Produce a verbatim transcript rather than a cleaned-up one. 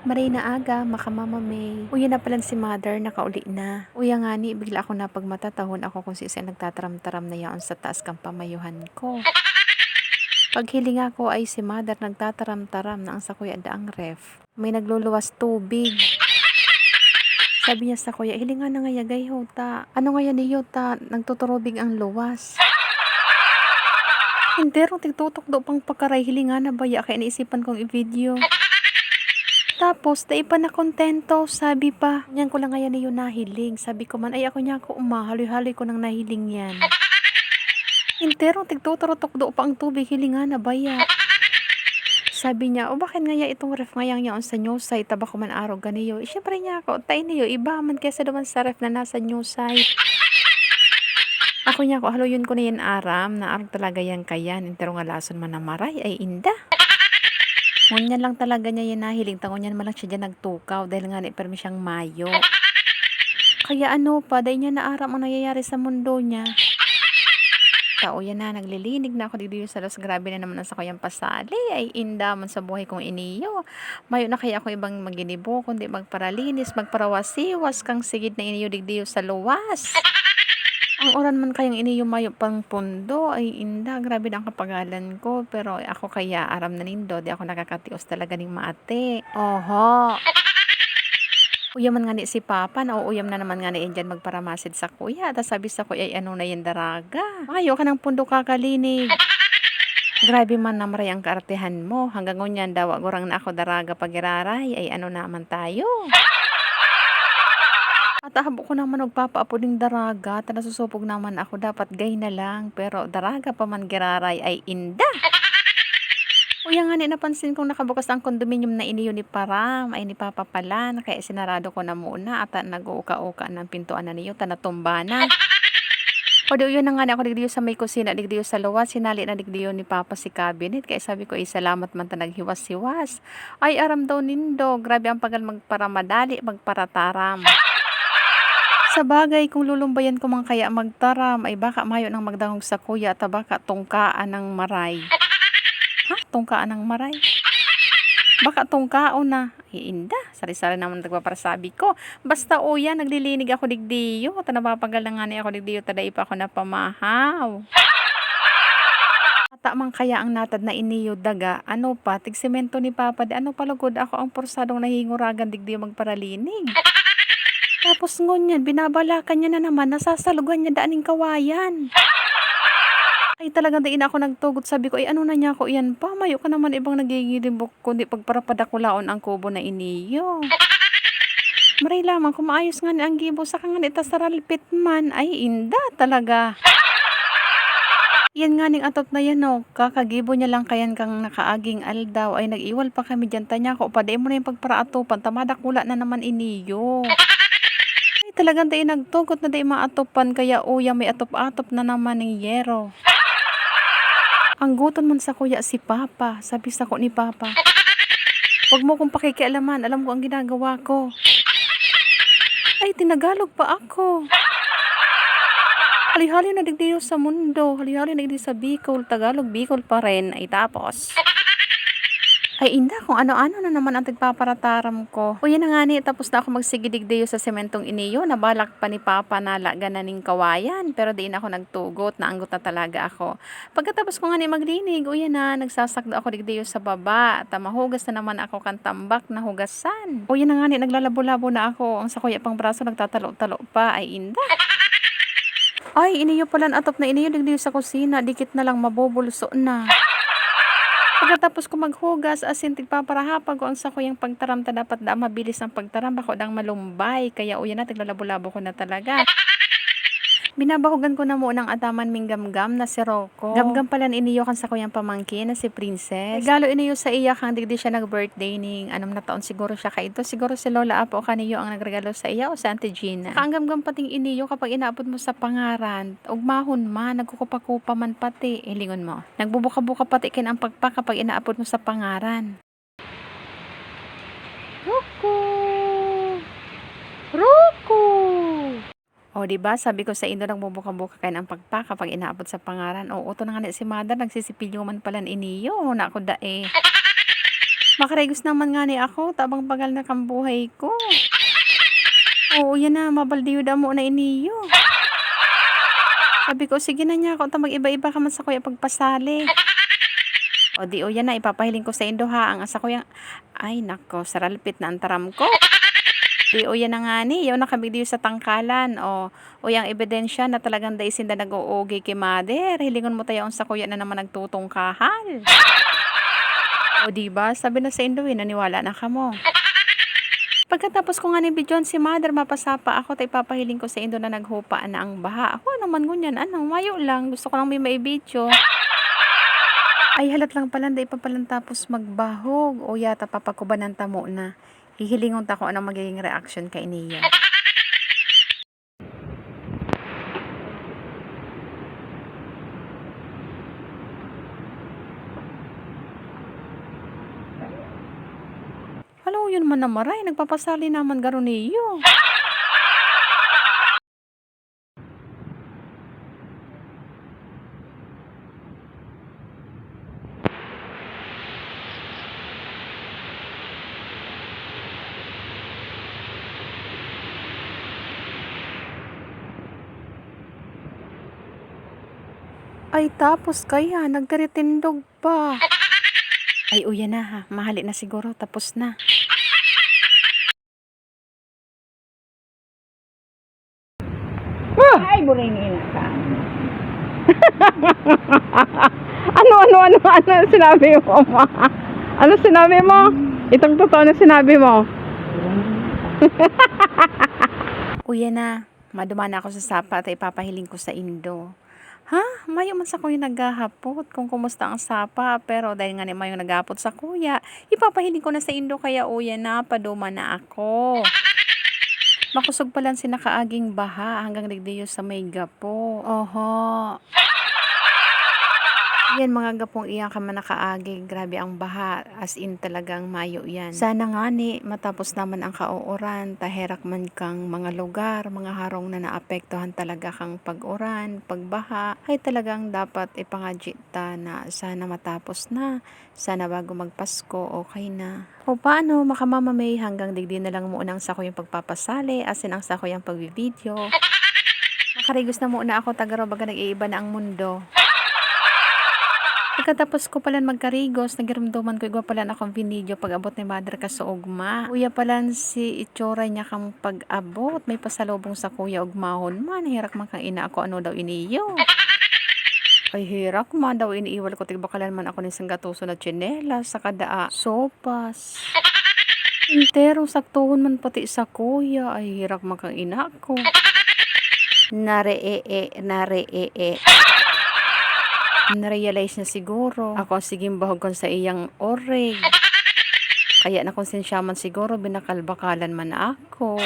Maray na aga, maka Mama May. Uya na palan si Mother, nakauli na. Uya ngani, bigla akong napagmata ta hon ako kung siisay nagtataram-taram na yaon sa taas kan pamayuhan ko. Paghiling ako ay si Mother nagtataram-taram na ang sakuya daang ref. May nagluluwas tubig. Sabi niya sakuya, "Hilinga na ngaya, gay huta. Ano ngaya niyo ta, nagtuturubig ang luwas?" Enterong tigtutukdo pang pakaray, hilinga na baya, kaya naisipan kong i-video. Tapos, dai pa nakontento, sabi pa, "Nyan ko lang ngaya niyo nahiling." Sabi ko man, "Ay, ako niya ako, uma, haloy-haloy ko nang nahiling yan." Enterong tigtuturutukdo pa ang tubig, hilinga na baya. Sabi niya, "O, bakit ngaya itong ref ngayang yaon sa new site, ta bako man arog kaniyo?" Eh, siyempre niya ako, "Tain niyo, iba man kaysa duman sa ref na nasa new site." Ako niya ako, "Haloyon ko na yan aram, na arog talaga yan kayan, entero nga lason man na maray, ay inda." Ngunyan lang talaga niya yan nahiling, ta ngunyan man lang siya diyan nagtukaw, dahil nga ni permi siyang mayo. Kaya ano pa, dai niya na aram ang nangyayari sa mundo niya. Tao yan na, naglilinig na ako digdi sa luwas, grabe na naman ang sakuyang pasali. Ay, inda man sa buhay kong iniyo. Mayo na kaya akong ibang maginibo, kundi magparalinis, magparawasiwas, kang sigid na iniyo digdi sa luwas. Ang uran man kayang iniyo mayo pang pundo, ay inda, grabe na ang kapagalan ko. Pero ako kaya, aram na nindo, di ako nakakatios talaga ning maate. Oho. Uyam man ngani si Papa, nauuyam na naman ngani yan diyan magparamasid sakuya. Tas sabi sakuya, "Ay, ano na yan, daraga? Mayo ka ng pundo kakalinig." Grabe man, na maray ang kaartehan mo. Hanggang ngunyan, dawa gurang na ako daraga pag-iraray. Ay, ano naman tayo? At habo ko naman nagpapaapod ning daraga, ta nasusupog naman ako, dapat gay na lang. Pero daraga pa man giraray, ay inda. Uya ngani, napansin kong nakabukas ang kondominium na iniyo ni Param, ay ni Papa pala, na kaya sinarado ko na muna, ata nag-uuka-uka na ang pintuan na niyo, ta natumba na. O di, uyon na ngani ako digdiyo sa may kusina, digdiyo sa luwas, sinali na digdiyo ni Papa si cabinet, kaya sabi ko, "Eh, salamat man ta naghiwas-hiwas." Ay, aram daw nindo, grabe ang pagal magparamadali, magparataram. Sa bagay, kung lulumbayan ko man kaya magtaram, ay baka mayo nang magdangog sakuya, ta baka tungkaan ng maray. Ha? Tungkaan ng maray? Baka tungkaon na. Iinda, sari-sari naman nagpaparasabi ko. Basta uya, naglilinig ako digdiyo, ta napapagal na ngani ako digdiyo, ta dai pa ako napamahaw. Ata man kaya ang natad na iniyo daga, ano pa, tigsemento ni Papa, di ano pa lugod ako ang porsadong nahinguragan digdiyo magparalinig. Tapos ngunyan, binabalakan niya na naman, nasasalugan niya daan ning kawayan. Ay, talagang dai na ako nagtugot, sabi ko, "Ay, ano na niya ako iyan pa? Mayo ka naman ibang nagigidibok." Kundi pagparapadakulaon ang kubo na iniyo. Maray lamang kung maayos ngani ang gibo, saka ngani ta saralpit man, ay inda talaga. Yan nganing atop na yan, oh, kakagibo niya lang kayan kang nakaaging aldaw, ay nag-iwal pa kami diyan, tanyako pa, dai mo na yung pagparaatopan, ta madakula na naman iniyo. Ay, talagang dai nagtugot na dai maatopan, kaya uya may atop-atop na naman ning yero. Anggoton man sakuya si Papa. Sabi sako ni Papa, "Wag mo kong pakikialaman, alam ko ang ginagawa ko." Ay, tinagalog pa ako. Hali-hali na digdi sa mundo, hali-hali na digdi sa Bicol, Tagalog, Bicol pa rin. Ay, tapos. Ay, inda, kung ano-ano na naman ang tigpaparataram ko. O, yan na nga ni, tapos na ako magsigi digdi sa sementong iniyo, nabalak pa ni Papa na laganan ning kawayan, pero diin ako nagtugot, naanggot na talaga ako. Pagkatapos ko ngani maglinig, uya na, nagsasakdo ako digdiyo sa baba, ta mahugas na naman ako kan tambak na hugasan. Uya na ngani, naglalabo-labo na ako, ang sakuya pang braso nagtatalo-talo pa, ay inda. Ay, iniyo palan atop na iniyo digdiyo sa kusina, dikit na lang mabubulso na. Pagkatapos ko maghugas, asin tigpaparahapag ko ang sakuyang pagtaram ta dapat daa mabilis ang pagtaram, bako dang malumbay, kaya uya na, tiglalabo-labo ko na talaga. Binabahugan ko na muna ang ataman ming gamgam na si Rocco. Gamgam pala ni iniyo kan sakuyang pamangkin na si Princess. Regalo iniyo sa iya kang digdi siya nag-birthday ning anom na taon siguro siya kaidto. Siguro si Lola Apo kaniyo ang nagregalo sa iya o si Auntie Gina. Saka ang gamgam pating iniyo kapag inaapod mo sa pangaran, ugmahon man, nagkukupa-kupa man pati. Hilingon mo. Nagbubuka-buka pati kayan ang pagpa kapag inaapod mo sa pangaran. Rocco! Rocco! O, di ba? Sabi ko sa indo, nagbubuka-buka kayan ang pagpa kapag inaapod sa pangaran. O, uto na nga ni si Mother, nagsisipilyo man pala ni iniyo. Nako, dae. Makarigos naman ngani ako, tabang pagal na kan buhay ko. Oo, yan na, mabaldiyo damo na iniyo. Sabi ko, "Sige na niya ako, ta mag-iba-iba ka man sa kuya pagpasali." O di, o yan na, ipapahiling ko sa indo ha, ang asa ko yang, ay nako, saralpit na ang taram ko. Di, o yan na ngani, yaw na kami diyo sa tangkalan, o. Uy, ang ebidensya na talagang dai sinda nag-oogi ki mother. Hilingon mo ta yaon sa kuya na naman nagtutungkahal. O, di ba? Sabi na sa indo, eh, naniwala na kamo. Pagkatapos ko nga ni videohan si mother, mapasapa ako, ta ipapahiling ko sa indo na naghupa na ang baha. Ako, ano man ngunyan, ano, mayo lang. Gusto ko lang may maibidyo. Ay, halat lang pala, dai pa palan tapos magbahog. O, yata, papakubanan ta muna. Hihilingon ta kung anong magiging reaction kainiya. Hala, yun man na maray, nagpapasali naman garo niyo. Ay, tapos kaya, nagtiritindog pa. Ay, uya na ha, mahali na siguro, tapos na. Ay, buray ni ina ka. Ano, ano, ano, ano ang sinabi mo, ma? Ano sinabi mo? Itong totoo na sinabi mo. Kuya na, maduman na ako sa sapa at ipapahiling ko sa indo. Ha? Mayo man sa kuya naghahapot kung kumusta ang sapa, pero dahil nga ni mayong naghahapot sa kuya, ipapahiling ko na sa indo kaya uya na, paduma na ako. Makosog palan si nakaaging baha hanggang digdiyo sa may gapo. Oho. Yan, mga gapong iyan ka man nakaagi, grabe ang baha, as in talagang mayo yan. Sana ngani, matapos naman ang kauuran, ta herak man kang mga lugar, mga harong na naapektuhan talaga kang pag-uran, pagbaha, ay talagang dapat ipangadyi ta na sana matapos na. Sana bago magpasko, okay na. O paano, makamamamay, hanggang digdi na lang muna ang sakuyang pagpapasali, asin ang sakuyang pagbibidyo. Makarigos na muna ako, ta garo baga nag-iiba na ang mundo. Pagkatapos ko palan magkarigos, nagirumdoman ko igwa palan akong binidyo pag-abot ni Mother ka sa ugma. Uya palan si itsura niya kang pag-abot, may pasalubong sa kuya ugmahon man, herak man kang ina ako, ano daw iniyo. Ay, herak man daw, iniiwal ko, tigbakalan man ako nin sanggatuso na tsinelas, saka daa, sopas. Enterong saktuhon man pati sa kuya, ay, herak man kang ina ko. Nare-e-e, nare-e-e. Na-realize niya siguro, ako ang siging bahog kan sa iyang orig. Kaya nakonsensya man siguro, binakal-bakalan man ako.